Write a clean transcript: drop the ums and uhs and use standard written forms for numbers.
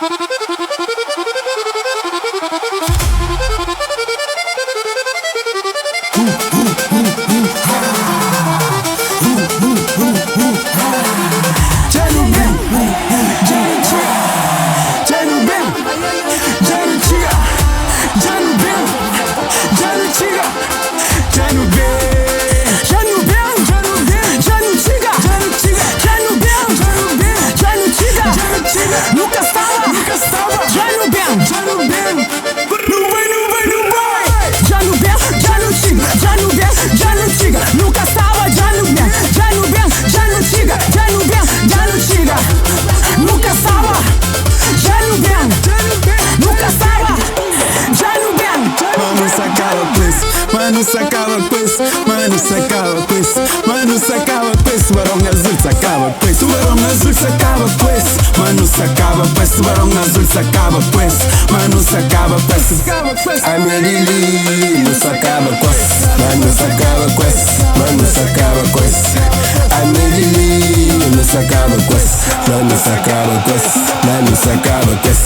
Dja nu ben, dja nu txiga. Dja nu ben, dja nu txiga. Dja nu ben, dja nu txiga. Dja nu ben, dja nu ben, dja nu ben, dja nu txiga, dja nu txiga. Dja nu ben, dja nu ben, dja nu txiga, dja nu txiga. Nu ka staba, nu ka staba. Dja nu ben, dja nu ben. Nu bai, nu bai, nu bai. Dja nu ben, dja nu txiga. Dja nu ben, dja nu txiga. Nu ka staba, dja nu ben, dja nu ben, dja nu txiga. Dja nu ben, dja nu txiga. Nu ka staba, dja nu ben, nu ka staba, dja nu ben. Mano, se acaba com isso. Mano, se acaba com isso. Mano, se acaba com isso. Mano, se acaba com isso. Tubarão azul se acaba com isso. Tubarão azul se acaba com isso. Mano, se acaba com isso. Tubarão azul se acaba com isso. Mano, se acaba com isso. Ai Lili, nu sa kaba ku es. Mano, sa kaba ku es. Mano, sa kaba ku es. Ai Lili, nu sa kaba ku es. Mano, sa kaba ku es. Mano, sa kaba ku es.